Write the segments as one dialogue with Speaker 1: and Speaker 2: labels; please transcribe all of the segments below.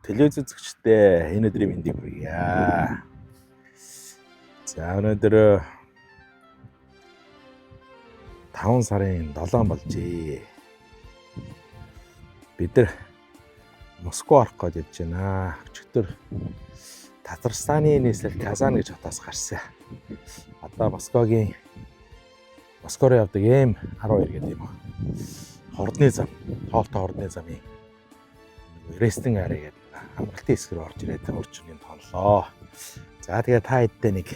Speaker 1: Телевиз үзэгчдээ энэ өдрийн мэндийг хүргье. За, өнөөдөр 5 сарын 7 болжээ. Бид нар Москва орох гэж явж байна. Өчигдөр Татарстаны нийслэл Казан гэж хотоос гарсан. Одоо Москвагийн Москва руу явдаг М12 гэдэг юм. Хурдны зам, тоолтой хурдны замын resting area гэдэг амралтын хэсэг рүү орж ирээд урж үний тонлоо. За, тэгээ та хэдтэй нэг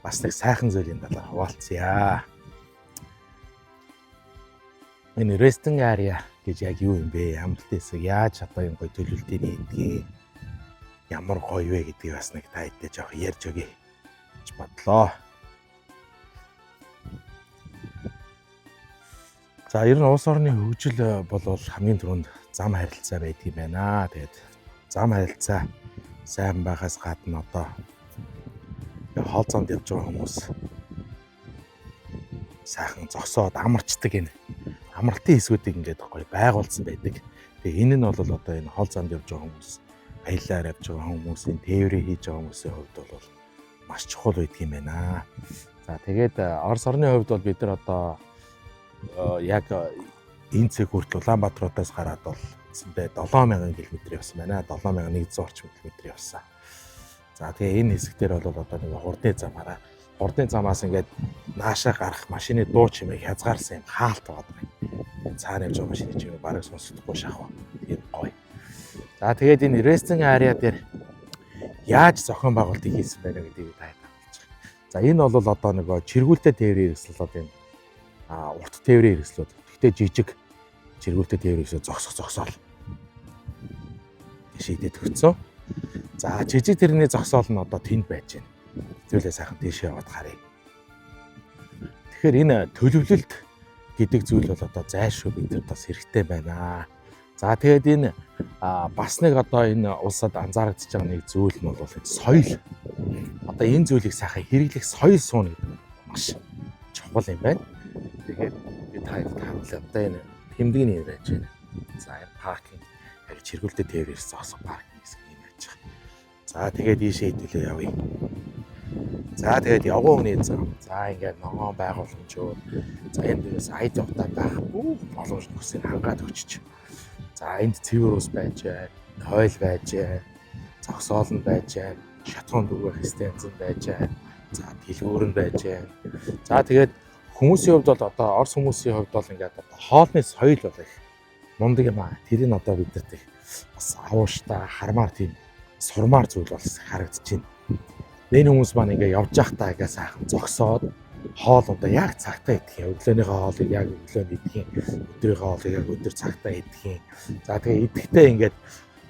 Speaker 1: бас нэг сайхан зүйлийн талаар хуваалцъя. Энэ resting area гэж яг юу юм бэ? Амралтын хэсэг яаж одоо юм гоё төлөвлөлтийг хийдгийг, ямар гоё вэ гэдгийг бас нэг та хэдтэй жоох ярьж өгье гэж бодлоо. За, ер нь улс орны хөгжил бол хамгийн түрүүнд зам харилцаа байдаг юм байна. Тэгээд зам харилцаа сайн байхаас гадна одоо хоол замд явж байгаа хүмүүс сайхан зогсоод амарчдаг, энэ амралтын хэсгүүдийг ингээд гоё байгуулсан байдаг. Тэгээ энэ нь бол одоо энэ хоол замд явж байгаа хүмүүс, аяллаар явж байгаа хүмүүсийн, тээврээ хийж байгаа хүмүүсийн хувьд бол маш чухал байдаг юм байна. За, тэгээд Орос орны хувьд бол бид нар одоо яг энэ цэг хүртэл Улаанбаатар хотоос гараад бол үндсэндээ 7000 км явсан байна. 7100 орчим км явсан. За, тэгээ энэ хэсэг дээр бол одоо нэг хурдны замаараа, хурдны замаас ингээд наашаа гарах машины дуу чимээг хязгаарласан юм хаалт байгаа юм. Цаана явж байгаа машины чимээ бараг сонсохдохгүй шахав. Тийм гоё. За, тэгээд энэ resting area дээр яаж зохион байгуулалтыг хийсэн байна гэдгийг та харуулж байгаа. За, энэ бол одоо нөгөө чиргүүлтэй тээврийн хэрэгсэл, энэ урт тээврийн хэрэгслүүд. Гэхдээ жижиг чиргүүлтэй тээврийн хэрэгслүүд зогсох зогсоол шийдээд өгсөн. За, жижиг тэрний зогсоол нь одоо тэнд байж байна. Зүйлээ сайхан тийшээ яваад харъя. Тэгэхээр энэ төлөвлөлт гэдэг зүйл бол одоо зайлшгүй бидэнд бас хэрэгтэй байна. За, тэгээд энэ бас нэг одоо энэ улсад анзаарэгдэж байгаа нэг зүйл нь бол энэ соёл. Одоо энэ зүйлийг сайхан хэрэглэх соёл сууна гэдэг нь маш чухал юм байна. Тэгээд би та хэд харуулъя. Одоо энэ тэмдгийн юм байж байна. За, энэ parking, яг чиргүүлтэй тээврээр зогсох parking хэсэг юм байж байгаа. За, тэгээд ийшээ хэдүүлээ явъя. За, тэгээд явган хүний зам. За, ингээд ногоон байгууламжууд. За, энэ дээрээс аяд явтаа байх бүх боломж нөхцөлийг хангаад өчөж. За, энд цэвэр ус байж байна, хойл байж байна, зогсоол нь байж байна, шатхуун дүүрэх станц нь байж байна. За, дэлгүүр нь байж байна. За, тэгээд хүмүүсийн хувьд бол одоо Орос хүмүүсийн хувьд бол ингээд одоо хоолны соёл бол их мундаг юм аа. Тэрийг одоо бидэрт их бас авууштай хармаар, тийм сурмаар зүйл бол харагдаж байна. Энэ хүмүүс маань ингээ явж байхдаа ингээ сайхан зогсоод хоол одоо яг цагтаа идэх юм. Өглөөнийхөө хоолыг яг өглөөнд идэх юм. Өдрийнхөө хоолыг яг өдөр цагтаа идэх юм. За, тэгээ идэхдээ ингээд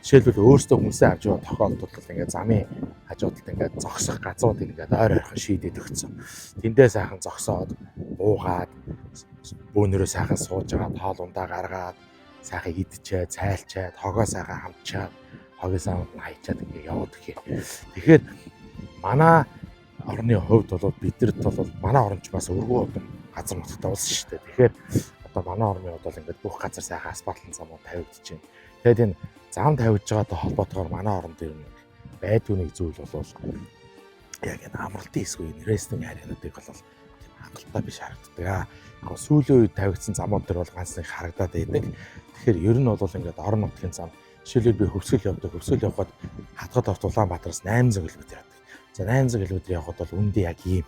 Speaker 1: жишээлбэл өөрсдөө хүнсээ авч явах тохиолдолд бол ингээд замын хажуудалд ингээд зогсох газруудыг ингээд ойр ойрхон шийдээд өгсөн. Тэндээ сайхан зогсоод буугаад, бөөнөрөө сайхан сууж байгаа, хоол ундаа гаргаад сайхан идчихээ, цайлчаад, хогоо сайхан хамчаад, хогийн савнд нь хайчаад ингээд яваад гэх юм. Тэгэхээр манай орны хувьд бол бидэрт бол манай орн ч бас өргөн удам газар нутагтай улс шүү дээ. Тэгэхээр одоо манай орны хувьд бол ингээд бүх газар сайхан асфальтын замууд тавигдаж байна. Тэгээд энэ зам тавигдж байгаатай холбоотойгоор манай орон дээр нэг байдгүй нэг зүйл бол яг энэ амралтын хэсгүй, энэ resting area нуудыг бол тийм хангалттай биш харагддаг. Яг сүүлийн үед тавигдсан замууд дээр бол ганц нэг харагдаад байдаг. Тэгэхээр ер нь бол ингээд орон нутгийн зам, жишээлбэл би Хөвсгөл явдаг. Хөвсгөл явхад хатгад орт Улаанбаатараас 800 км явдаг. За, 800 км явхад бол үндэ яг ийм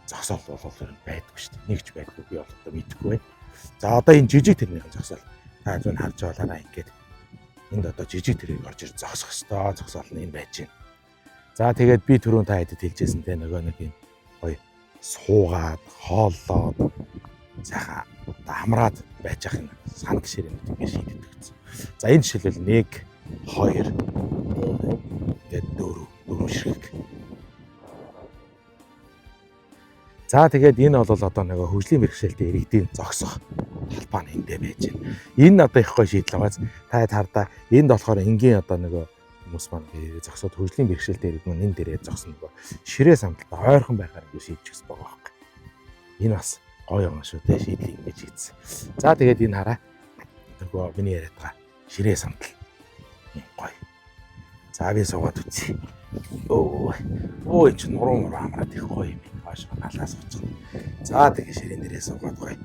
Speaker 1: зогсоол бол ер нь байдгүй шүү дээ. Нэг ч байдгүй, би бол одоо мэдэхгүй байна. За, одоо энэ жижиг тэрнийхэн зогсоол та зүүн харж байгаараа, ингээд энд одоо жижиг тэрийг орж ир зогсох ёстой. Зогсоол нь энэ байж байна. За, тэгээд би түрүүн та хэдэд хэлжсэн те, нөгөө нэг юм гоё суугаад хооллоод сайхан одоо амраад байж ах юм санаг ширээнүүд ингээд шийддэг гэсэн. За, энэ жишээлбэл 1 2 3 тэгээд 4 4 ширхэг. За, тэгээд энэ бол одоо нөгөө хөгжлийн бэрхшээлтэй иргэдийн зогсох талбай нь эндээ байж байна. Энэ одоо их гоё шийдэл байгаа. Та тардаа энд болохоор энгийн одоо нөгөө хүмүүс маань зогсоод, хөгжлийн бэрхшээлтэй иргэд маань энэ дээрээ зогсно, нөгөө ширээ самталтай ойрхон байхаар ингэ шийдчихсэн байгаа байхгүй. Энэ бас гоё юм шүү те, шийдлийг ингэж хийсэн. За, тэгээд энэ хараа, нөгөө миний яриад байгаа ширээ самтал. Гоё. За би суугаад үзье. Өө. Өө энэ чинь нуруу муруу амраад их гоё юм. Хойш налаа суучих. За тэгээ ширээн дээрээ суугаад гоё.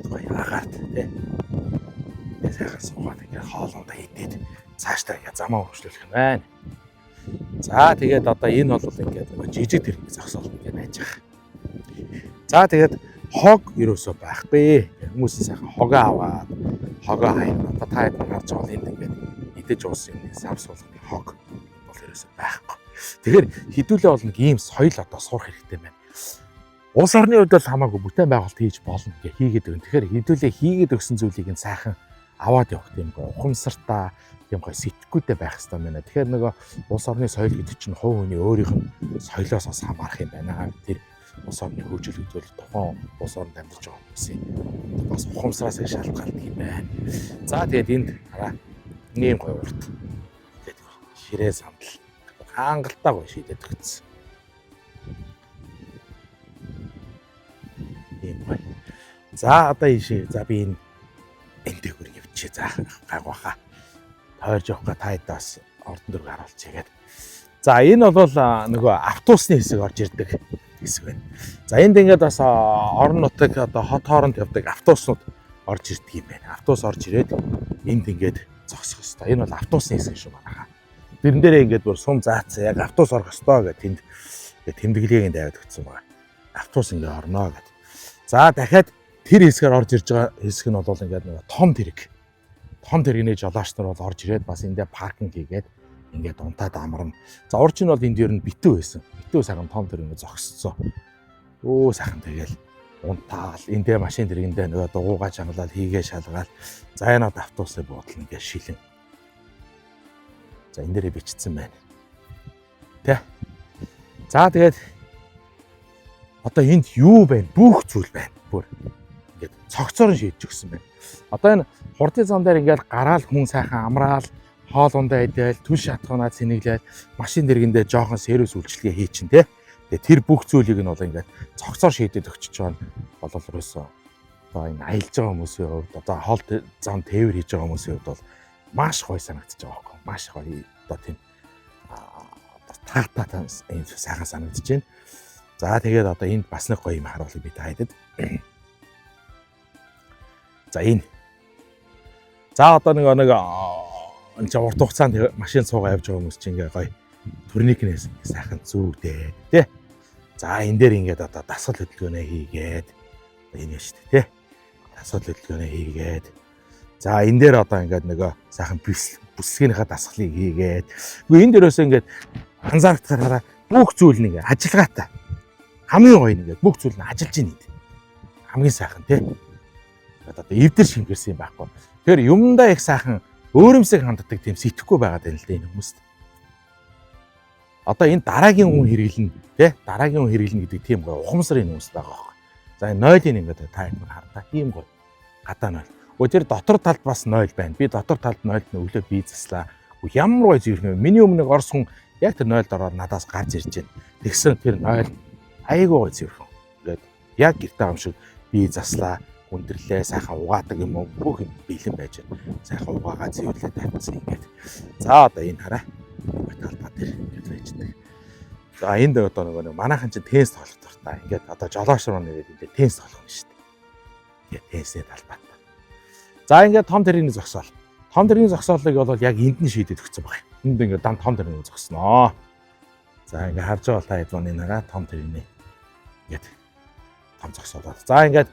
Speaker 1: Гоё агаарт тий. Тэгээ сайхан суугаад ингээ хоолундаа идээд цаашдаа ингээ замаа хөрвүүлэх юм байна. За тэгээд одоо энэ бол ингээд нөгөө жижиг тэрэг зогсоол ингээд байж байгаа. За тэгээд хог ерөөсөө байхгүй. Хүмүүс сайхан хогоо аваад хогоо хайна. Одоо та хэд харж байгаа бол энд ингээд идэж уусан юмны сав суулганы хог бол ерөөсөө байхгүй. Тэгэхээр хідүүлээ бол нэг ийм соёл одоо сурах хэрэгтэй байна. Улс орны хувьд бол хамаагүй бүтээн байгуулалт хийж болно гэх хийгээд өгнө. Тэгэхээр хідүүлээ хийгээд өгсөн зүйлийг нь сайхан аваад явах тийм гоё ухамсартай тийм гоё сэтгүүтэй байх хэрэгтэй байна. Тэгэхээр нөгөө улс орны соёл гэдэг чинь хувь хүний өөрийнх нь соёлоос бас хамаарах юм байна. Тэр улс орны хөгжил гэдэг бол тухайн улс оронд амьдарч байгаа хүмүүсийн бас ухамсараас шалтгаалдаг юм байна. За тэгээд энд хараа ийм гоё урт тэгээд ширээ сандал хангалттай гоё шийдээд өгсөн. Ийм гоё. За одоо ийшээ. За би энэ дээгүүр явчих. За гайгүй хаа. Тойрж явах га та хэд бас ордон дөрөг харуулчих гээд. За энэ бол нөгөө автобусны хэсэг орж ирдэг хэсэг байна. За энд ингээд бас орон нутаг одоо хот хооронд явдаг автобуснууд орж ирдэг юм байна. Автобус орж ирээд энд ингээд зогсох хэвээр. Энэ бол автобусны хэсэг шүү манайхаа. Тэрэн дээрээ ингээд бүр сум заацсан. Яг автобус орох ёстой гэх тэнд тэмдэглэгийг энд тавиад өгсөн байгаа. Автобус ингээд орно гэд. За дахиад тэр хэсгээр орж ирж байгаа хэсэг нь бол ингээд нөгөө том тэрэг. Том тэрэгний жолооч нар бол орж ирээд бас эндээ паркинг хийгээд ингээд унтаад амарна. За урд нь бол энд ер нь битүү байсан. Битүү сайхан том тэрэг ингээд зогсцсон. Өө сайхан тэгэл унтаал эндээ машин тэргэндээ нөгөө дугуугаа чангалаад хийгээ шалгаал. За энэ одоо автобусны буудлын ингээд шилэн. За энэ дээрээ бичсэн байна. Тэ. За тэгээд одоо энд юу байна? Бүх зүйл байна. Бүр ингээд цогцоор нь шийдэж өгсөн байна. Одоо энэ хурдын зам дээр ингээд гараал хүн сайхан амраал хоол ундаа идээл түл шатхуунаа цэнэглээл машин дэргэндээ жоохон сервис үйлчилгээ хий чинь тэ. Тэгээ тэр бүх зүйлийг нь бол ингээд цогцоор шийдээд өгчөж байгаа нь бол ерөөсөө одоо энэ аялж байгаа хүмүүсийн хувьд одоо хоол зам тээвэр хийж байгаа хүмүүсийн хувьд бол маш гоё санагдчих байгаа байхгүй маш гоё одоо тийм таатай ийм сайхан санагдаж байна. За тэгээд одоо энд бас нэг гоё юм харуулъя би та хэдэд. За энэ. За одоо нэг нэг энэ чинь урт хугацаанд машин суугаа явж байгаа хүмүүс чинь ингээ гоё турникнээс сайхан зүүгдээд тий. За энэ дээр ингээд одоо дасгал хөдөлгөөнөө хийгээд энэ шүү дээ тий. Дасгал хөдөлгөөнөө хийгээд за энэ дээр одоо ингээд нөгөө сайхан бүслэгнийхаа дасгалыг хийгээд. Үгүй энэ дээрөөсөө ингээд анзаарахтахаар хараа бүх зүйл нэг ажиллагаатай. Хамгийн гоё нэг бүх зүйл нь ажиллаж байна энд. Хамгийн сайхан тий. Одоо эвдэр шингэрсэн юм байхгүй. Тэгэхээр юмдаа их сайхан өөрөмсөг ханддаг тийм сэтгэхгүй байгаад байна л да энэ хүмүүст. Одоо энэ дараагийн хүн хэрэглэнэ тий. Дараагийн хүн хэрэглэнэ гэдэг тийм гоё ухамсар энэ хүмүүст байгаа байхгүй. За энэ нойлын ингээд та энэ хардаа тийм гоё. Гадаа нойл. Өө тэр дотор талд бас нойл байна. Би дотор талд нойлд нь өглөө бие заслаа. Ямар гоё зүйл юм. Миний өмнө орс хүн яг тэр нойлд ороод надаас гарч ирж байна. Тэгсэн тэр нойл айгүй гоё цэвэрхэн. Ингээд яг гэрте юм шиг бие заслаа, хүндэрлээ, сайхан угаадаг юм уу бүх юм бэлэн байж байна. Сайхан угаагаа цэвэрлээ тавьчихсан ингээд. За одоо энэ хараа. Талбай дээр ингээд байждаг. За энд одоо нөгөө манайхан чинь теннис тоглох дуртай. Ингээд одоо жолооч руу нэрээд энд теннис тоглох юм шүү дээ. Тэгээд теннисний талбайтай. За ингээд том тэрэгний зогсоол. Том тэрэгний зогсоолыг бол яг энд нь шийдээд өгсөн баг. Энд ингээд дан том тэрэгний зогсноо. За ингээд харж байгаа та хэд маань нараа том тэрэгний ингээд том зогсоолоо. За ингээд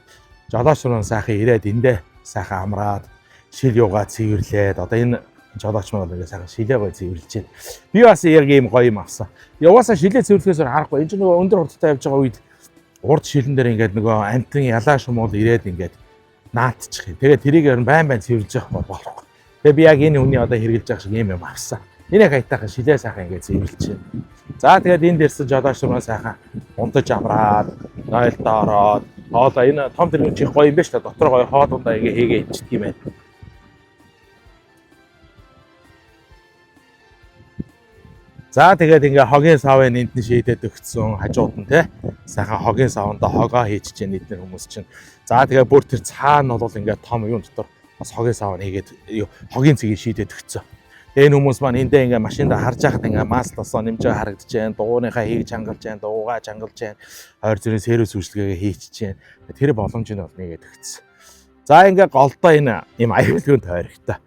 Speaker 1: жолооч руу сайхан ирээд эндээ сайхан амраад шил юугаа цэвэрлээд одоо энэ жолооч маань бол ингээд сайхан шилээ гой цэвэрлж байна. Би бас яг ийм гоё юм авсан. Яваасаа шилээ цэвэрлэхээс харахгүй. Энэ чинь нөгөө өндөр хурдтай явж байгаа үед урд шилэн дээр ингээд нөгөө амтан ялаа шумуул ирээд ингээд наатчих юм. Тэгээд тэрийг ер нь байн байн цэвэрлж явах болохгүй. Тэгээ би яг энэ хүний одоо хэрэглэж байгаа шиг ийм юм авсан. Энэ яг аятайхан шилээ сайхан ингээд цэвэрлж байна. За тэгээд энд ирсэн жолооч руу сайхан унтаж амраад, нойлдоо ороод, хоолоо энэ том тэргүүн чих гоё юм байна шүү дээ. Дотор гоё хоол ундаа ингээ хийгээ ичдэг юм байна. За тэгээд ингээ хогийн савын энд нь шийдээд өгсөн хажууд нь те. Сайхан хогийн савндаа хогоо хийчихэж байна эднэр хүмүүс чинь. За тэгээд бүр тэр цаана бол ингээ том юм дотор бас хогийн сав хийгээд хогийн цэгийг шийдээд өгсөн. Тэгээ энэ хүмүүс маань эндээ ингээ машиндаа харж байхад ингээ маслосоо нэмж байгаа харагдаж байна. Дугууныхаа хийг чангалж байна, дуугаа чангалж байна. Ойр зүрийн сервис үйлчилгээгээ хийчихэж байна. Тэр боломж нь бол нэгээд өгсөн. За ингээ голдоо энэ ийм аюулгүй тойрогтой.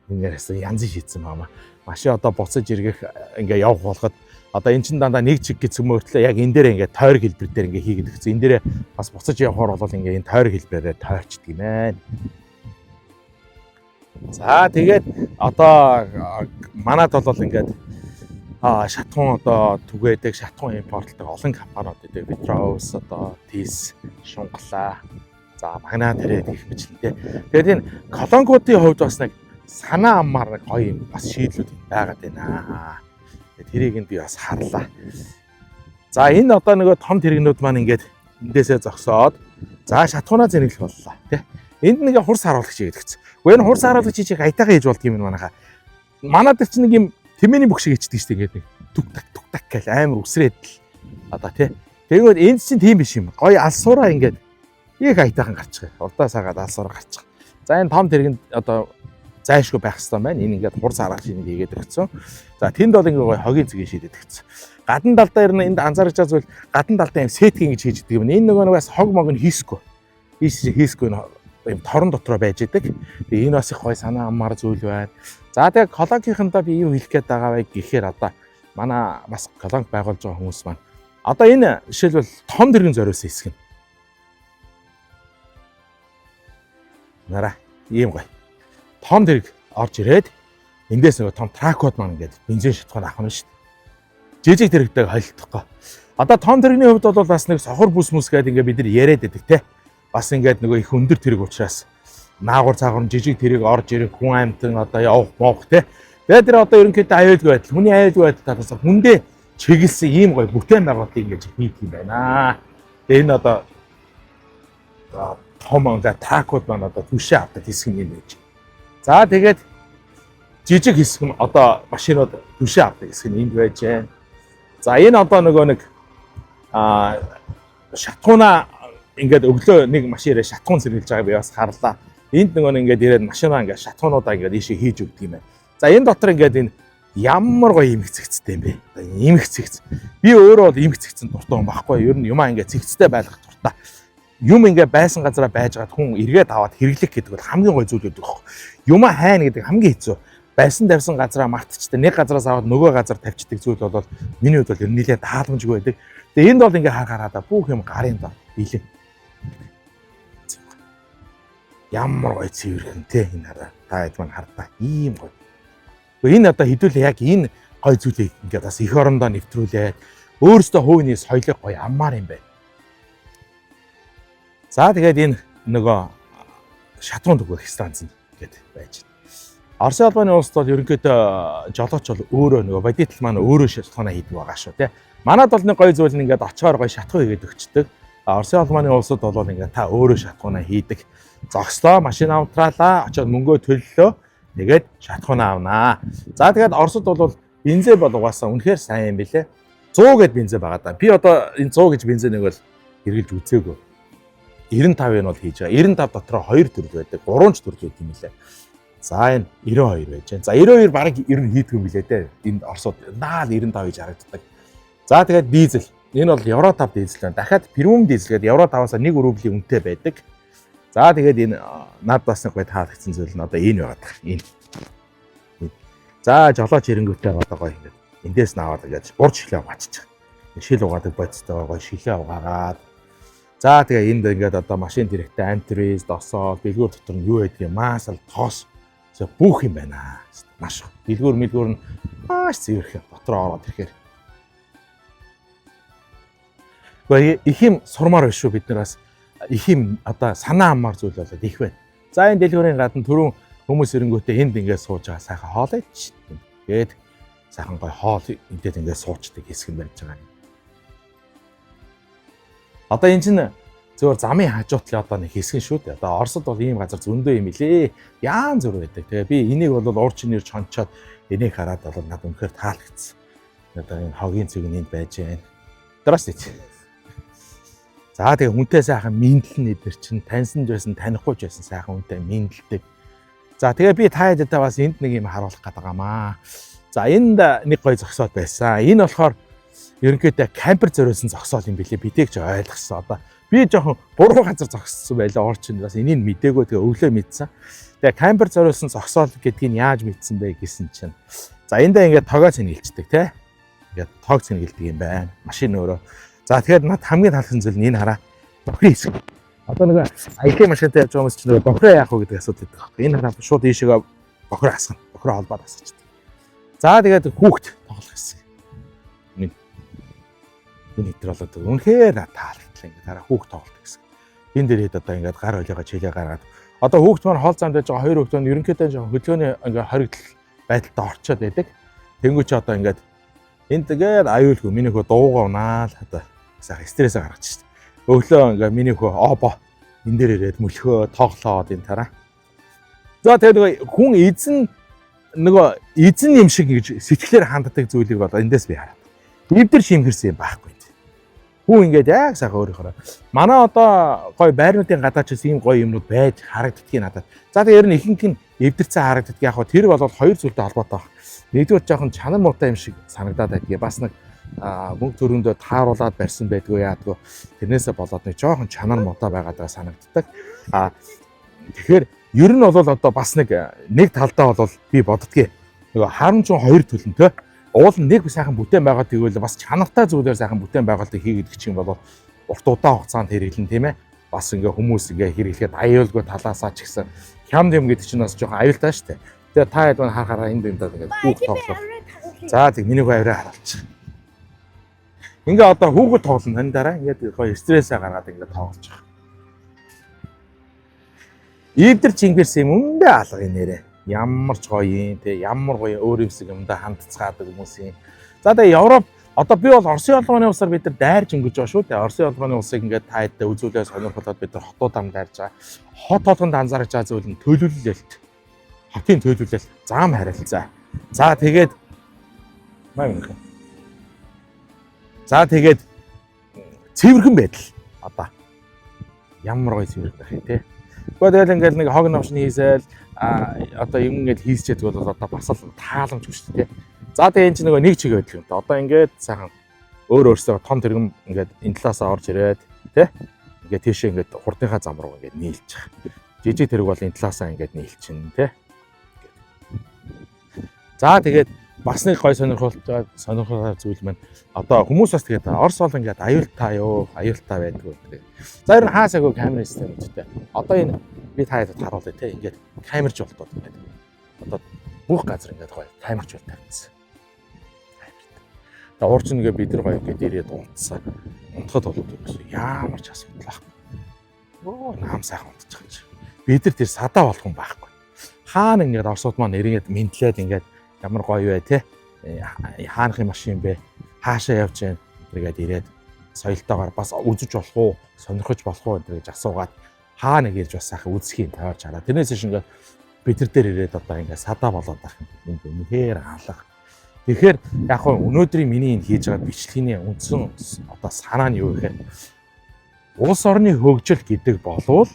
Speaker 1: Ингээс янзын шийдсэн маама. Машин одоо буцаж эргэх ингээ явах болоход одоо эн чинь дандаа нэг чиг гэсэн мөртлөө яг энэ дээр ингээ тойрог хэлбэр дээр ингээ хийгээд өгсөн. Энэ дээр бас буцаж явахаар бол ингээ энэ тойрог хэлбэрээр тойрчдөг юм байна. За тэгээд одоо манад бол ингээд шатхуун одоо түгээдэг, шатхуун импортлдог олон компаниуд гэдэг. Vitros, одоо Тис, Шунглаа, за Магна тэрэг гэх мэтлэн тий. Тэгээд энэ колонкуудын хувьд бас нэг санаа аммаар нэг гоё юм бас шийдлүүд байгаад байна. Тэрийг нь би бас харлаа. За энэ одоо нөгөө том тэрэгнүүд маань ингээд эндээсээ зогсоод за шатхуунаа зэнэглэх боллоо тий. Энд нэг хурц харуулагч хийгээд өгсөн. Гэхдээ энэ хурц харуулагч чиг айтайхан хийж болдго юм манайхаа. Манай дээр чинь нэг юм тэмээний бүх шиг хийчдэг шүү дээ ингээд нэг түк так түк так гэл амар үсрээд л одоо тий. Тэгвэл энд чинь тийм биш юм. Гоё алсуураа ингээд их айтайхан гарчих. Урдаа саагаад алсуураа гарчих. За энэ том тэргэнд одоо зайшгүй байх хэрэгтэй байна. Энэ ингээд хурц харуулагч нэг хийгээд өгсөн. За тэнд бол ингээд гоё хогийн цэгийг шийдээд өгсөн. Гадна талдаа ер нь энд анзаарч байгаа зүйл гадна талдаа юм сетг ингэж хийж идэг юм. Энэ нөгөө нэг бас хог мог нь хийсгүй. Хийсгүй юм торон дотроо байж идэг. Тэгээ энэ бас их гоё санаа аммаар зүйл байна. За тэгээ колонкийнхандаа би юу хэлэх гээд байгаа вэ гэхээр одоо манай бас колонк байгуулж байгаа хүмүүс маань одоо энэ жишээлбэл том тэрэгэн зориулсан хэсэг нь. Нараа ийм гоё. Том тэрэг орж ирээд эндээс нөгөө том тракууд маань ингээд бензин шатхуун авах нь шүү дээ. Жижиг тэрэгтэй холилдохгүй. Одоо том тэрэгний хувьд бол бас нэг сохор бүс мүс гэдэг ингээд бид нар яриад байдаг те. Бас ингээд нөгөө их өндөр тэрэг учраас наагур цаагур жижиг тэрэг орж ирэх хүн амьтан одоо явах моох те. Тэгээд тэр одоо ерөнхийдөө аюулгүй байдал, хүний аюулгүй байдал талаас хүндээ чиглэсэн ийм гоё бүтээн байгуулалтыг ингэж хийдэг юм байна. Тэгээ энэ одоо том ингээ тракууд маань одоо түшээ авдаг хэсэг нь юм байж. За тэгээд жижиг хэсэг нь одоо машинууд түшээ авдаг хэсэг нь энд байж байна. За энэ одоо нөгөө нэг шатхуунаа ингээд өглөө нэг машин ирээ шатхуун сэргэлж байгааг би бас харлаа. Энд нөгөө нэг ингээд ирээд машинаа ингээд шатхуунуудаа ингээд ийшээ хийж өгдөг юм байна. За энэ дотор ингээд энэ ямар гоё имэх цэгцтэй юм бэ? Одоо имэх цэгц. Би өөрөө бол имэх цэгцэн дуртай юм байхгүй. Ер нь юмаа ингээд цэгцтэй байлгах дуртай. Юм ингээд байсан газараа байжгаад хүн эргээд аваад хэрэглэх гэдэг бол хамгийн гоё зүйл байдаг байхгүй. Юмаа хайна гэдэг хамгийн хэцүү. Байсан тавьсан газараа мартчихдаг. Нэг газараас аваад нөгөө газар тавьчихдаг зүйл бол миний хувьд бол ер нь нэлээд тааламжгүй байдаг. Тэгээ энд бол ингээд хар хараад бүх юм гарын дор бэлэн. Ямар гоё цэвэрхэн те энэ хараа. Та хэд маань хардаа ийм гоё. Гэхдээ энэ одоо хэдүүлээ яг энэ гоё зүйлийг ингээд бас эх орондоо нэвтрүүлээд өөрөөсөө хувийн соёлыг гоё аммаар юм байна. За тэгээд энэ нөгөө шатуун түгэх станц ингээд байж байна. Оросын холбооны улсад бол ерөнхийдөө жолооч бол өөрөө нөгөө водитель маань өөрөө шатхуунаа хийдэг байгаа шүү те. Манад бол нэг гоё зүйл нь ингээд очихоор гоё шатхуу хийгээд өгчдөг. Оросын холбооны улсад бол ингээд та өөрөө шатхуунаа хийдэг. Зогслоо, машин автраалаа, очиод мөнгөө төллөө. Тэгээд шатхуунаа авнаа. За тэгээд Оросд бол бензин бол угаасаа үнэхээр сайн юм билэ. 100 гэд бензин байгаа да. Би одоо энэ 100 гэж бензинийг бол эргэлж үзээгүй. 95-ыг нь бол хийж байгаа. 95 дотроо 2 төрөл байдаг, 3 ч төрөл байдаг юм лээ. За энэ 92 байж байна. За 92 бараг ер нь хийдэг юм билээ дээ. Энд Оросууд наал 95 хийж харагддаг. За тэгээд дизель. Энэ бол Евро 5 дизель байна. Дахиад премиум дизель гэдэг Евро 5-аас 1 рублийн үнэтэй байдаг. За тэгээд энэ над бас нэг гоё таалагдсан зүйл нь одоо энэ байгаад байна. Энэ. За жолооч ирэнгүүтээ одоо гоё ингээд эндээс нь аваад ингээд урж шилээ угаачих. Шил угаадаг бодцтойгоо гоё шилээ угаагаад. За тэгээ энд ингээд одоо машин тэрэгтэй антрис, досоо, дэлгүүр дотор нь юу байдгийг маасал, тоос бүх юм байна. Маш дэлгүүр мэлгүүр нь маш цэвэрхэн дотроо ороод ирэхээр. Гэхдээ их юм сурмаар биш шүү бид нар бас их юм одоо санаа аммаар зүйл болоод их байна. За энэ дэлгүүрийн гадна түрүүн хүмүүс ирэнгүүтээ энд ингээд сууж байгаа сайхан хоол идэж. Тэгээд сайхан гоё хоол идээд ингээд суучдаг хэсэг нь байж байгаа юм. Одоо энэ чинь зөвөр замын хажуутлын одоо нэг хэсэг шүү дээ. Одоо Оросд бол ийм газар зөндөө юм илээ. Яан зүр байдаг. Тэгээ би энийг бол уур чинээр чончоод энийг хараад бол надад үнэхээр таалагдсан. Одоо энэ хогийн цэг нь энд байж байна. Здравствуйте. За тэгээ хүнтэй сайхан мэдлэн эдэр чинь таньсан ч байсан танихгүй ч байсан сайхан хүнтэй мэдлдэг. За, тэгээ би та хэдтэй бас энд нэг юм харуулах гэдэг юмаа. За, энд нэг гоё зогсоол байсан. Энэ болохоор ерөнхийдөө camper зориулсан зогсоол юм билээ. Би тэгж ойлгосон. Одоо би жоохон буруу газар зогссон байлаа. Орчин бас энийг мдээгүй, тэгээ өглөө мэдсэн. Тэгээ camper зориулсан зогсоол гэдгийг яаж мэдсэн бэ гэсэн чинь. За, эндээ ингээд тогоо цэнгэлждэг, те. Ингээд тоог цэнгэлдэг юм байна. Машин өөрөө. За, тэгэхээр над хамгийн таалагдсан зүйл нь энэ, хараа. Бохрын хэсэг. Одоо нэг аялын машинтай явж байгаа хүмүүс чинь нөгөө бохроо яах вэ гэдэг асуудал байдаг байхгүй. Энэ хараа, шууд ийшээгээ бохроо асгана. Бохроо холбоод асгачдаг. За, тэгээд хүүхд тоглох хэсэг. Энэ энэ хэтэр болоод үнэхээр таалагдлаа, ингээд хараа, хүүхд тоглох хэсэг. Энэ дээр хэд одоо ингээд гар холиогоо чилээ гаргаад одоо хүүхд маань хоол замд байж байгаа хоёр хүүхд нь ерөнхийдөө жоохон хөдөлгөөний ингээд хоригдол байдалтай орчоод байдаг. Тэнгүү чи одоо ингээд энд тэгээд аюулгүй миний хөө дуугаа унаа л одоо сайхан стрессээ гаргаж шít. Өглөө ингээ миний хөө обо энэ дээр ирээд мөлхөө тоглоод энэ тараа. За, тэгээд нөгөө хүн эзэн, нөгөө эзэн юм шиг ингэж сэтгэлээр ханддаг зүйлийг бол эндээс би хараад. Эвдэр шимхэрсэн юм байхгүй. Хүн ингээд яг сайхан өөрийнхөө. Манай одоо гоё байрнуудын гадаач ийм гоё юмнууд байж харагддгийг надад. За, тэгээд ер нь ихэнх нь эвдэрсэн харагддаг. Яг хөө тэр бол хоёр зүйлтэй холбоотой баг. Нэгдүгээр, жоохон чанар муутай юм шиг санагдаад байдгийг. Бас нэг мөнгө төрөндөө тааруулаад барьсан байдгүй яадгүй. Тэрнээсээ болоод нэг жоохон чанар муутай байгаад байгаа санагддаг. Тэгэхээр ер нь бол одоо бас нэг талдаа бол би боддгийг. Нөгөө харамжин хоёр төлөнтэй. Уул нь нэг сайхан бүтээн байгаа, тэгвэл бас чанартай зүйлээр сайхан бүтээн байгуулалтыг хийгээд гэх юм бол урт удаан хугацаанд хэрэглэн, тийм ээ. Бас ингээ хүмүүс ингээ хэрэглэхэд аюулгүй талаасаа ч гэсэн хямд юм гэдэг чинь бас жоохон аюултай шүү дээ. Тэгээ та хэд маань харахаараа энд юм даа ингээд хүүхд тоглох. За, тэг миний хөө авираа харуулчих. Ингээ одоо хүүхэд тоглоно тань дараа ингээд гоё стрессээ гаргаад ингээ тоглож байгаа. Эвдэр чингэрс юм үндэ алга юм нэрэ. Ямар ч гоё юм те, ямар гоё өөр юмсэг юмдаа хандцгаадаг хүмүүс юм. За, тэгээ Европ одоо би бол Оросын холбооны улсаар бид нар дайрж өнгөж байгаа шүү дээ. Оросын холбооны улсыг ингээд та хэдтэй үзүүлээ сонирхолтой бид нар хотуудаар нь дайрж байгаа. Хот болгонд анзаарч байгаа зүйл нь төлөвлөлт. Хотын төлөвлөлт, зам харилцаа. За, тэгээд маа юм. За, тэгээд цэвэрхэн байдал одоо ямар гоё цэвэрхэн байх юм те. Гэхдээ тэгэл ингээл нэг хог новшны хийсэл одоо юм ингээд хийсчээд бол одоо бас л тааламжгүй шүү дээ. За, тэгээ энэ чинь нөгөө нэг чиг байдал юм та. Одоо ингээд сайхан өөр өөрсдөө том тэргэм ингээд энэ талаасаа орж ирээд те, ингээд тийшээ ингээд хурдынхаа зам руу ингээд нийлчих. Жижиг тэрэг бол энэ талаасаа ингээд нийлчин те. За, тэгээд бас нэг гой сонирхолтой сонирхолтой зүйл маань одоо хүмүүс бас тэгээд Орос бол ингээд аюултай юу, аюултай байдгүй гэдэг. За, ер нь хаасаагүй камер систем үүстэй. Одоо энэ би та хэд харуулъя те, ингээд камерч болтоод ингээд одоо бүх газар ингээд гоё камерч бол тавьчихсан. Тэгээ уурч нэгэ бид нар гоё ингээд ирээд унтсан. Унтахад бол ерөөсөө ямар ч асуудал байхгүй. Өө, наам сайхан унтчих юм чи. Бид нар тэр садаа болох юм байхгүй. Хаана ингээд Оросууд маань эргээд мэдлээд ингээд ямар гоё вэ те. Хаанахын машин бэ? Хаашаа явж байна? Тэргээд ирээд соёлтойгоор бас үзэж болох уу, сонирхож болох уу гэж асуугаад хаа нэг ирж бас сайхан үзхийг тойрч хараа. Тэрнээс биш ингээд бид нар дээр ирээд одоо ингээд садаа болоод байх юм. Энд үнэхээр алга. Тэгэхээр яг хөө өнөөдрийн миний энэ хийж байгаа бичлэгийн үндсэн одоо санаа нь юу гэхээр улс орны хөгжил гэдэг болвол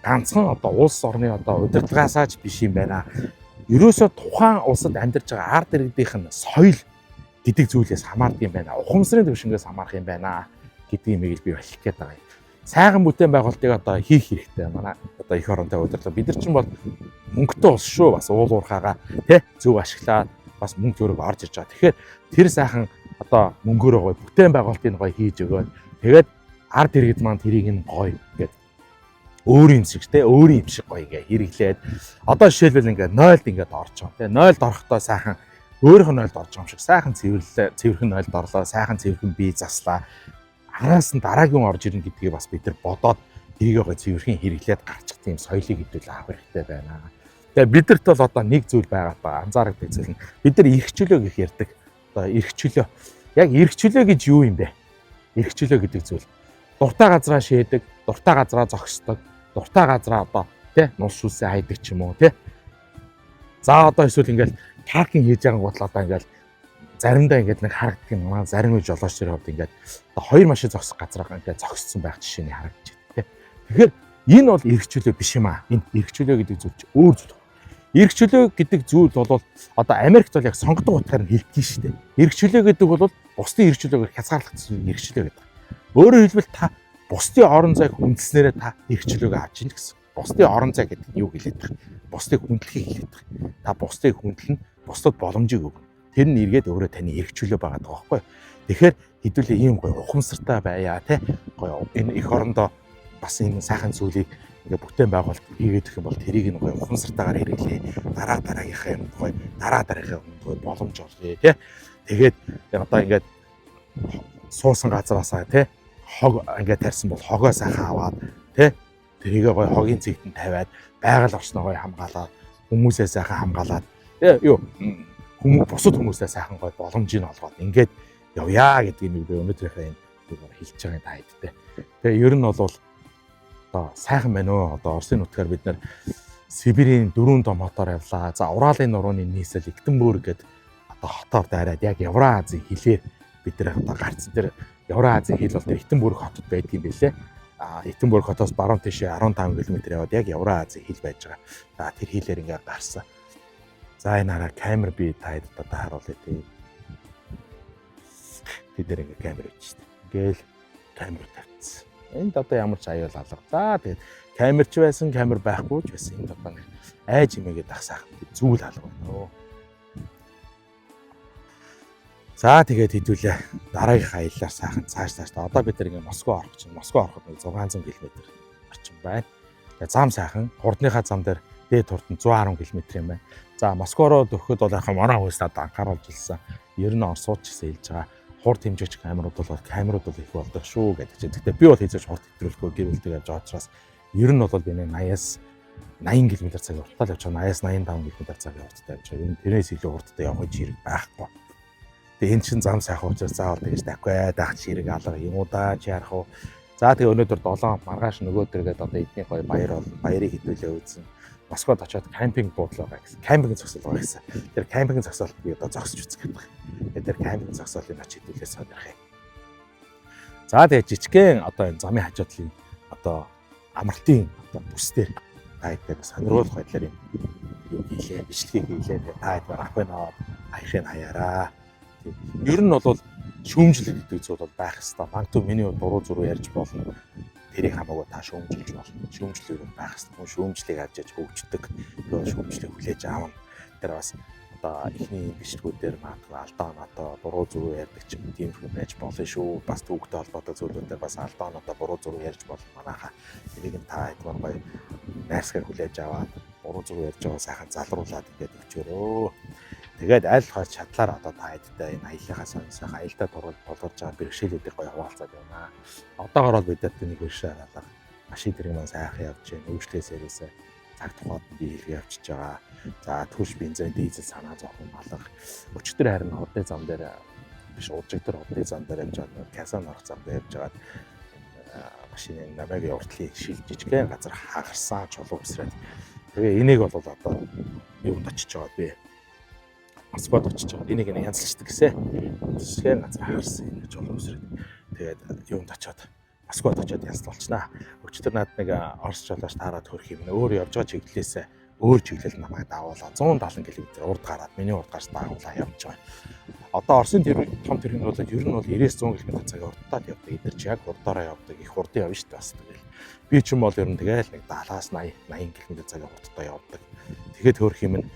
Speaker 1: ганцхан одоо улс орны одоо удирдлагаасаа ч биш юм байна. Ерөөсөө тухайн улсад амьдарч байгаа ард иргэдийнх нь соёл гэдэг зүйлээс хамаардаг юм байна. Ухамсарын түвшингээс хамаарах юм байна гэдэг юмыг л би хэлэх гээд байгаа юм. Сайхан бүтээн байгуулалтыг одоо хийх хэрэгтэй. Манай одоо эх оронтой удирдлага. Бид нар чинь бол мөнгөтэй улс шүү. Бас уул уурхаагаа тий зөв ашиглаад бас мөнгө төгрөг орж ирж байгаа. Тэгэхээр тэр сайхан одоо мөнгөөрөө гоё бүтээн байгуулалтыг гоё хийж өгөөд тэгээд ард иргэд маань тэрийг нь гоё ингээд өөр юм шиг те, өөр юм шиг гоё ингээ хэрэглээд одоо жишээлбэл ингээ 0-д ингээд орж байгаа те, 0-д орохдоо сайхан өөрийнх нь 0-д орж байгаа юм шиг сайхан цэвэрлээ, цэвэрхэн 0-д орлоо, сайхан цэвэрхэн бие заслаа. Араас нь дараагийн орж ирнэ гэдгийг бас бид нар бодоод тэрийг гоё цэвэрхэн хэрэглээд гарчих тийм соёлыг хэдүүл авах хэрэгтэй байна. Тэгээ бидэрт бол одоо нэг зүйл байгаа та анзаардаг зүйл нь бид нар эрх чөлөө гэх ярьдаг. Одоо эрх чөлөө. Яг эрх чөлөө гэж юу юм бэ? Эрх чөлөө гэдэг зүйл дуртай газраа шээдэг, дуртай газраа зогсдог, дуртай газраа одоо тий нул шүсээ хайдаг ч юм уу тий. За, одоо эсвэл ингээл parking хийж байгаа гутал одоо ингээл заримдаа ингээд нэг харагддаг юм аа, зарим үе жолооч тэр хувьд ингээд одоо хоёр машин зогсох газараа ингээд зогссон байх жишээний харагдаж байна тий. Тэгэхээр энэ бол эрх чөлөө биш юм аа. Энэ эрх чөлөө гэдэг зүйл чи өөр зүйл. Эрх чөлөө гэдэг зүйл бол одоо Америкт бол яг сонгодог утгаар нь хэлдэг шүү дээ. Эрх чөлөө гэдэг бол бусдын эрх чөлөөгөөр хязгаарлагдсан эрх чөлөө гэдэг. Өөрөөр хэлбэл та бусдын орон зайг хүндлэснээрээ та эрх чөлөөгөө авч ийн гэсэн. Бусдын орон зай гэдэг нь юу хэлээд байгаа? Бусдыг хүндлэхийг хэлээд байгаа. Та бусдыг хүндлэн, бусдад боломжийг өгнө. Тэр нь эргээд өөрөө таны эрх чөлөө байгаа даа байхгүй. Тэгэхээр хэдүүлээ ийм гоё ухамсартай байя те. Гоё энэ эх орондоо бас энэ сайхан зүйлийг ингээ бүтээн байгуулалт хийгээд өгөх юм бол тэрийг нь гоё ухамсартайгаар хэрэглэе. Дараа дараагийнхаа юм гоё дараа дараагийнхаа юм гоё боломж олгоё те. Тэгээд одоо ингээд суусан газараасаа те хог ингээд тарьсан бол хогоо сайхан аваад те тэрийгэ гоё хогийн цэгтэн тавиад байгаль орчноо гоё хамгаалаад хүмүүсээ сайхан хамгаалаад те юу хүмүүс бусад хүмүүсээ сайхан гоё боломжийг олгоод ингээд явъя гэдгийг нэг би өнөөдрийнхээ энэ зүгээр хэлж байгаа юм та хэдтэй. Тэгээ ер нь бол одоо сайхан байна уу? Одоо Оросын нутгаар бид нэр Сибирийн дөрвөн том хотоор явлаа. За Уралын нурууны нийслэл Екатеринбург гэдэг одоо хотоор дайраад яг Евразийн хилээр бид нар одоо гарцсан. Тэр Евразийн хил бол тэр Екатеринбург хотод байдгийн билээ. А Екатеринбург хотоос баруун тишээ 15 км яваад яг Евразийн хил байж байгаа. За тэр хилээр ингээд гарсан. За энэ хараа камер би та хэд одоо харуулъя тий. Тэд нэр ингээд камер өгч штэ. Ингээл камер тавьчихсан. Энд одоо ямар ч аюул алга. За тэгээд камер ч байсан, камер байхгүй ч байсан. Энд одоо нэг айж имээгээд ах сайхан зүйл алга байна өө. За тэгээд хэдүүлээ дараагийнхаа аяллаар сайхан цааш цааш. Одоо бид нар ингээ Москва орох чинь Москва ороход нэг 600 км орчим байна. Тэгээд зам сайхан хурдныхаа зам дээр дээд хурд нь 110 км юм байна. За Москва руу дөхөхөд бол яг манай хүмүүс надад анхааруулж ирсэн. Ер нь Оросууд ч гэсэн хэлж байгаа. Хурд хэмжээч камерууд бол камерууд бол их болдог шүү гэдэг чинь. Гэхдээ би бол хэзээ ч хурд хэтрүүлэхгүй гэр бүлтэйг явж байгаа учраас ер нь бол би 80-аас 80 км цагийн хурдтай л явж байгаа. 80-аас 85 км цагийн хурдтай явж байгаа. Ер нь тэрнээс илүү хурдтай явах хэрэг байхгүй. Тэгээ эн чинь зам сайхан учраас заавал тэгэж давхиад даах хэрэг алга юм уу да чи ярах уу. За тэгээ өнөөдөр 7 маргааш нөгөөдөр гээд одоо эдний гоё баяр бол баярыг хэдүүлээ үзэн. Москвад очиод camping буудлаа байгаа гэсэн. Camping зогсоол байгаа гэсэн. Тэр camping зогсоолд би одоо зогсож үзэх гэдэг. Тэгээ тэр camping зогсоолыг очиж хэдүүлээ сонирхъя. За тэгээ жижигхэн одоо энэ замын хажуудлын одоо амралтын одоо бүс дээр та хэдтэй сонирхолтой байдлаар юм юу хийлээ, бичлэгийг хийлээ. Тэгээ та хэд барахгүй нөө хаяхыг хаяараа. Ер нь бол шүүмжлэл гэдэг зүйл бол байх ёстой. Магадгүй миний хувьд буруу зүрүү ярьж болно. Тэрийг хамаагүй та шүүмжилж болно. Шүүмжлэл ер нь байх ёстой. Хүн шүүмжлийг авч яж хөгждөг. Тэгээ шүүмжлийг хүлээж аавна. Тэр бас одоо эхний бичлэгүүдээр магадгүй алдаа оноотой буруу зүрүү ярьдаг ч юм тиймэрхүү байж болно шүү. Бас түүхтэй холбоотой зүйлүүдээр бас алдаа оноотой буруу зүрүү ярьж болно манайхаа. Тэрийг нь та эдгээр гоё найрсгаар хүлээж аваад буруу зүрүү ярьж байгаа сайхан залруулад ингээд өчөөрөө. Тэгээд аль хойч чадлаар одоо та хэдтэй энэ аяллахаа сонь сайхан аялдаа тулгарч байгаа бэрхшээлүүдийг гоё хуваалцаад байна. Одоогор бол бид нарт нэг бэрхшээл алга. Машин тэрэг маань сайхан явж байна. Өвчлөөс ярээсээ цаг тухайд би хэлгээ явчихж байгаа. За түлш бензин, дизель санаа зовхон алга. Өчигдөр харин хурдны зам дээр биш уржигдөр хурдны зам дээр явж байгаа. Казан орох зам дээр явж байгаад машины намайг уртлын шил жижигхэн газар хагарсан чулуу үсрээд. Тэгээ энийг бол одоо юунд очиж байгаа би. Москвад очиж байгаа. Энийг нэг янзлждаг гэсэн. Жижигхэн газар хагарсан энэ чулуу үсрээд. Тэгээд юунд очиод Москвад очиод янзлуулчихнаа. Өчигдөр над нэг Орос жолооч таарад хөрөх юм. Өөр явж байгаа чиглэлээсээ өөр чиглэл намайг дагуулаа. 170 км урд гараад миний урд гарч дагуулаа явж байгаа. Одоо Оросын тэр том тэрэгнд бол ер нь бол 90-100 км цагийн хурдтай л явдаг. Эдгээр чи яг хурдаараа явдаг. Их хурдан явна шүү дээ бас тэгэл. Би ч юм бол ер нь тэгэл нэг 70-аас 80 80 км цагийн хурдтай явдаг. Тэгэхэд хөөрөх юм нь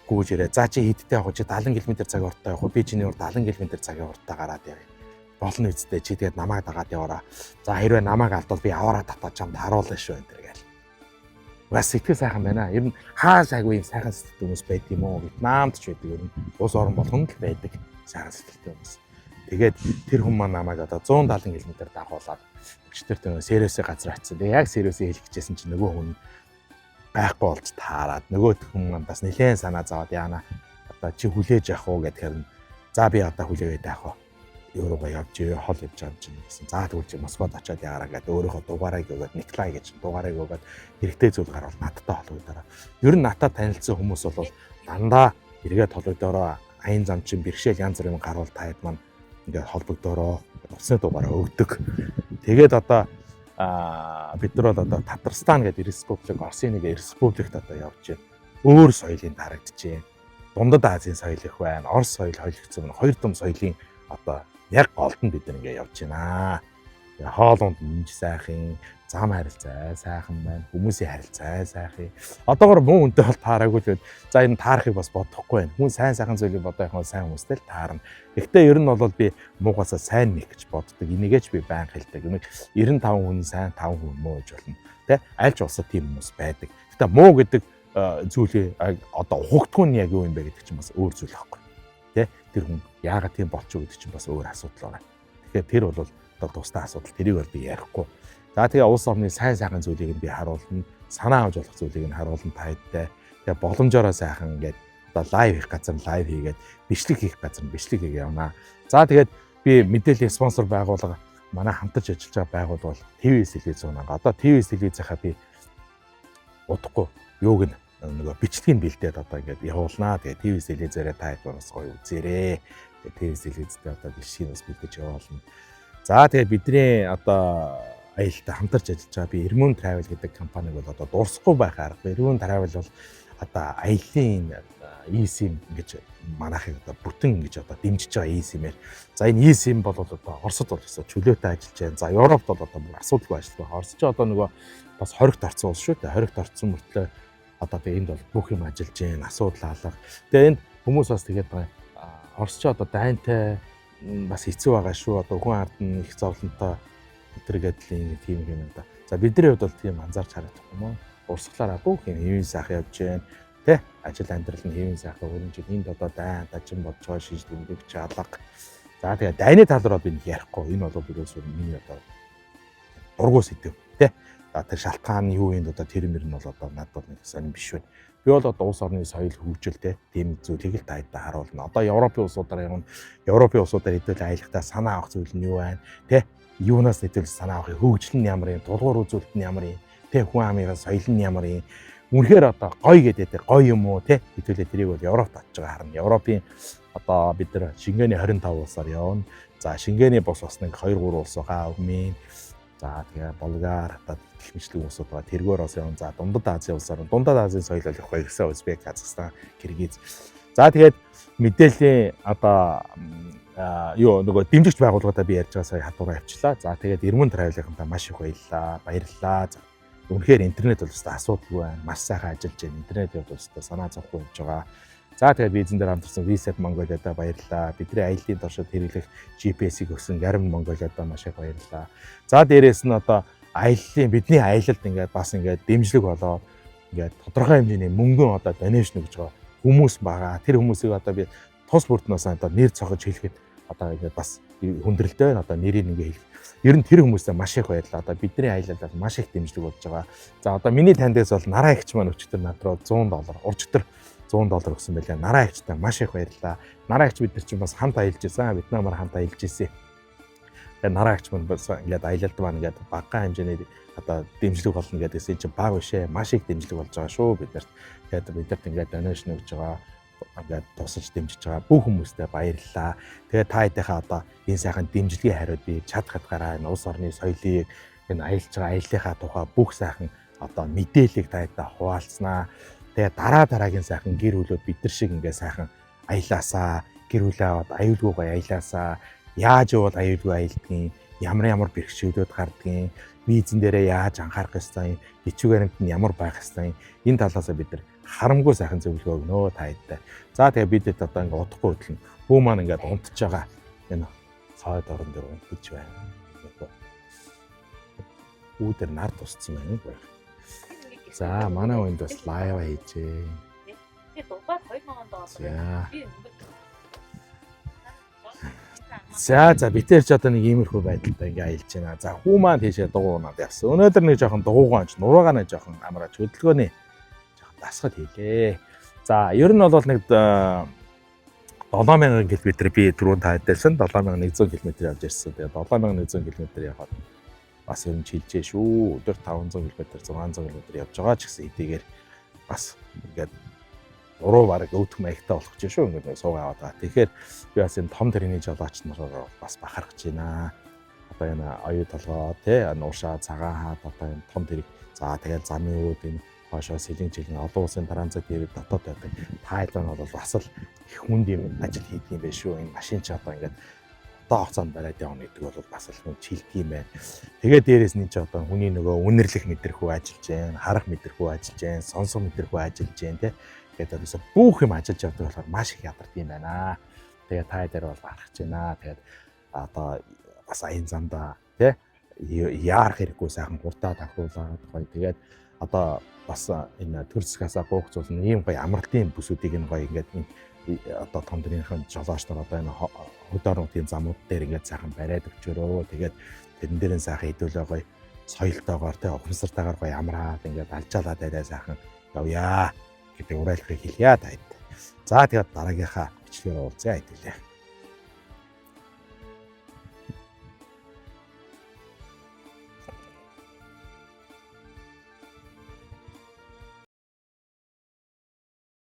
Speaker 1: гүйж ирээ. За чи хэдтэй явах вэ? Чи 70 км цагийн хурдтай явах уу? Би чиний урд 70 км цагийн хурдтай гараад явъя. Болно үсттэй чи тэгээд намайг дагаад яваараа. За хэрвээ намайг алдвал би аваараа татаад чамд харуулна шүү энэ төр гээл. Бас сэтгэл сайхан байна. Ер нь хаа сайгүй юм сайхан сэтгэлтэй хүмүүс байд юм уу? Вьетнамд ч байдаг ер нь улс орон болгонд л байдаг сайхан сэтгэлтэй хүмүүс. Тэгээд тэр хүн маань намайг одоо 170 км дагуулад өчтөр тэр сервисээ газар очсон. Тэгээ яг сервисээ хэлэх гэжсэн чинь нөгөө хүн байхгүй болж таарад нөгөө хүн маань бас нэлээд санаа зовоод яана одоо чи хүлээж авах уу гэхээр за би одоо хүлээгээд авах уу юуруугаа явж хол явж байгаа юм чинь гэсэн. За тэгвэл чи Москвад очиод яараа гэдэг өөрийнхөө дугаарыг өгөөд Николай гэж дугаарыг өгөөд хэрэгтэй зүйл гарвал надтай холбогдороо. Ер нь надтай танилцсан хүмүүс бол дандаа эргээд холбогдороо. Аян зам чинь бэрхшээл янз бүрийн гарвал та хэд маань ингээд холбогдороо. Утасны дугаараа өгдөг. Тэгээд одоо бид нар бол одоо Татарстан гэдэг республик, Оросын нэг республикт одоо явж байна. өөр соёлын дарагдчихээн. Дундад Азийн соёл их байна. Орос соёл холигдсон. Хоёр том соёлын одоо яг голд нь бид нар ингээ явж байна. Тэгээ хоолунд нь сайхан, зам харилцаа сайхан байна. Хүмүүсийн харилцаа сайхан. Одоогор муу хүнтэй бол таараагүй л байна. За энэ таарахыг бас бодохгүй байна. Хүн сайн сайхан зүйлийг бодоо явах сайн хүмүүстэй л таарна. Гэхдээ ер нь бол би муугасаа сайн нэг гэж боддог. Энийгээ ч би байнга хэлдэг. Нэг 95 хүн сайн, 5 хүн муу гэж болно. Тэ аль ч улсад тийм хүмүүс байдаг. Гэхдээ муу гэдэг зүйлийг одоо ухагдгүй нь яг юу юм бэ гэдэг чинь бас өөр зүйл байхгүй. Тэ тэр хүн яагаад тийм болчих гэдэг чинь бас өөр асуудал байна. Тэгэхээр тэр бол одоо тустай асуудал. Тэрийг бол би ярихгүй. За тэгээ улс орны сайн сайхан зүйлийг нь би харуулна. Санаа авч болох зүйлийг нь харуулна тайдтай. Тэгээ боломжоор сайхан ингээд одоо live хийх газар live хийгээд, бичлэг хийх газар бичлэг хийгээ явна. За тэгээд би мэдээллийн спонсор байгууллага, манай хамтарч ажиллаж байгаа байгууллага бол ТВС телевиз унаа. Одоо ТВС телевизийнхаа би удахгүй юуг нь нөгөө бичлэгийг бэлдээд одоо ингээд явуулнаа. Тэгээ ТВС телевизээрээ та хэд бас гоё үзээрэй. Тэгээ ТВС телевизтэй одоо бичлэгийг бас бэлдэж явуулна. За тэгээ бидний одоо аялалтай хамтарч ажиллаж байгаа би Ermon Travel гэдэг компаниг бол одоо дурсахгүй байх аргагүй. Ermon Travel бол одоо аяллаа eSIM гэж манайхыг одоо бүтэн ингэж одоо дэмжиж байгаа eSIM-ээр. За энэ eSIM бол одоо Оросд бол өсө чөлөөтэй ажиллаж байна. За Европт бол одоо бүр асуудалгүй ажиллах байх. Орос ч одоо нөгөө бас хоригт орсон улс шүү дээ. Хоригт орсон мөртлөө одоо тэгээ энд бол бүх юм ажиллаж байна. Асуудал алга. Тэгээ энд хүмүүс бас тэгээд байгаа. Орос ч одоо дайнтай бас хэцүү байгаа шүү. Одоо хүн ард нь их зовлонтой өтер гэдлийн тийм юм да. За бидний хувьд бол тийм анзаарч харагдахгүй юм уу? Урсгалаараа бүх юм хэвийн сайхан явж байна. Тэ ажил амьдрал нь хэвийн сайхан өрнөж энд одоо дайн дажин болж байгаа шиж тэмдэг чалга. За тэгээ дайны тал руу би нэг ярихгүй. Энэ бол ерөөсөө миний одоо дургуй сэдэв. Тэ. За тэр шалтгаан нь юу юм одоо тэр мөр нь бол одоо надад бол нэг сонир биш байна. Би бол одоо улс орны соёл хөгжилтэй тийм зүйлийг л та хэд харуулна. Одоо Европын улсуудаар явна. Европын улсуудаар хэдүүл аялахдаа санаа авах зүйл нь юу байна? Тэ юунаас хэдүүл санаа авах юм? Хөгжил нь ямар юм? Тулгуур үзүүлэлт нь ямар юм? Тэ хүн амын соёл нь ямар юм? Үнэхээр одоо гоё гэдэг гоё юм уу те хэдүүлээ тэрийг бол Европт очиж байгаа харна. Европын одоо бид нар Шенгений 25 улсаар явна. За Шенгений бус бас нэг 2 3 улс байгаа. Өмнө за тэгээ Болгар одоо гэх улсууд байгаа. Тэргээр бас явна. За Дундад Азийн улсаар Дундад Азийн соёл бол их гоё гэсэн Узбек, Казахстан, Киргиз. За тэгээд мэдээллийн одоо юу нөгөө дэмжигч байгууллагуудаа би ярьж байгаа сая хадуураа авчлаа. За тэгээд Ermon Travel-ынхантаа маш их баярлалаа. Баярлалаа. Үнэхээр интернет бол өстой асуудалгүй байна. Маш сайхан ажиллаж байна. Интернет явд өстой санаа зовхгүй явж байгаа. За тэгээд визэн дээр хамтарсан VSAP Mongolia-да баярлалаа. Бидний аяллаа туршид хэрэглэх GPS-ийг өгсөн Garmin Mongolia-да маш их баярлалаа. За дээрээс нь одоо аяллаа бидний аялалд ингээд бас ингээд дэмжлэг болоод ингээд тодорхой хэмжээний мөнгөн одоо donation өгж байгаа хүмүүс байгаа. Тэр хүмүүсийг одоо би тус бүртнээс одоо нэр цогож хэлэхэд одоо ингээд бас хүндрэлтэй байна. Одоо нэрийг ингээ хэлэх. Ер нь тэр хүмүүстээ маш их баярлалаа. Одоо бидний аялалд маш их дэмжлэг болж байгаа. За одоо миний таньдаас бол нараа эгч маань өчигдөр над руу 100 доллар, уржигдөр 100 доллар өгсөн байлаа. Нараа эгчтэй маш их баярлалаа. Нараа эгч бид нар чинь бас хамт аялж байсан. Вьетнамаар хамт аялж ирсэн. Тэгээ нараа эгч маань бас ингээд аялалд маань ингээд багахан хэмжээний одоо дэмжлэг болно гэдээсээ чинь бага биш ээ. Маш их дэмжлэг болж байгаа шүү биднэрт. Тэгээд биднэрт ингээд donation өгж байгаа ингээд тусалж дэмжиж байгаа бүх хүмүүстээ баярлалаа. Тэгээ та хэдийнхээ одоо энэ сайхан дэмжлэгийн хариуд би чадах хадгаараа энэ улс орны соёлыг энэ аялж байгаа аяллахаа тухай бүх сайхан одоо мэдээллийг та хэдээ хуваалцнаа. Тэгээ дараа дараагийн сайхан гэр бүлүүд бид нар шиг ингээд сайхан аялаасаа, гэр бүлээ аваад аюулгүй гоё аялаасаа, яаж явбал аюулгүй аялдгийг, ямар ямар бэрхшээлүүд гардгийг, визэн дээрээ яаж анхаарах ёстой, бичиг баримт нь ямар байх ёстой, энэ талаасаа бид нар харамгүй сайхан зөвлөгөө өгнө та хэдтэй. За тэгээ бидэд одоо ингээ удахгүй хөдлөн. Хүү маань ингээд унтж байгаа. Энэ цойд орон дээр унтж байна. Хүү дээр нар тусцсан байна. За манай хүнд бас live хийжээ.
Speaker 2: Би Дубайд 2000 доллар.
Speaker 1: За.
Speaker 2: Би өнгө
Speaker 1: За за бид тэр ч одоо нэг иймэрхүү байдалтай ингээ аялж байна. За хүү маань тийшээ дугуй унаад явсан. Өнөөдөр нэг жоохон дугуйгаа онч нуруугаа нэг жоохон амраач хөдөлгөөний жоохон дасгал хийлээ. За ер нь бол нэг 7000 км би түрүүн та хэдэлсэн 7100 км явж ирсэн. Тэгээ 7100 км явахад бас ер нь чилжээ шүү. Өдөр 500 км 600 км явж байгаа ч гэсэн хэдийгээр бас ингээд нуруу бараг өвдөх маягтай болох гэж шүү. Ингээд суугаа аваад байгаа. Тэгэхээр би бас энэ том тэрэгний жолооч нараар бас бахархаж байна. Одоо энэ оюу толгой тий нуушаа цагаан хаад одоо энэ том тэрэг за тэгэл замын үүд энэ Хойшоо сэлэн жилэн олон улсын транзит дээр дотоод байдаг. Тайлан бол бас л их хүнд юм ажил хийдэг юм байна шүү. Энэ машин ч одоо ингээд одоо хугацаанд бариад явна гэдэг бол бас л хүн чилдэг юм байна. Тэгээ дээрээс нь ч одоо хүний нөгөө үнэрлэх мэдрэхүү ажиллаж байна, харах мэдрэхүү ажиллаж байна, сонсох мэдрэхүү ажиллаж байна те. Тэгээд ерөөсө бүх юм ажиллаж явдаг болохоор маш их ядардаг юм байна. Тэгээ та дээр бол гарах гэж байна. Тэгээд одоо бас аян замдаа те яарах хэрэггүй сайхан хурдаа тахруулаад гоё. Тэгээд одоо бас энэ төр засгаасаа гуух зүйл нь ийм гоё амралтын бүсүүдийг нь гоё ингээд энэ одоо том төрийнхөө жолооч нар одоо энэ хөдөөр нутгийн замууд дээр ингээд сайхан бариад өчөөрөө. Тэгээд тэрэн дээр нь сайхан хэдүүлээ гоё соёлтойгоор те ухамсартайгаар гоё амраад ингээд алжаалаад арай сайхан явъя гэдэг уриалгыг хэлье та хэд. За тэгээд дараагийнхаа бичлэгээр уулзъя хэдүүлээ.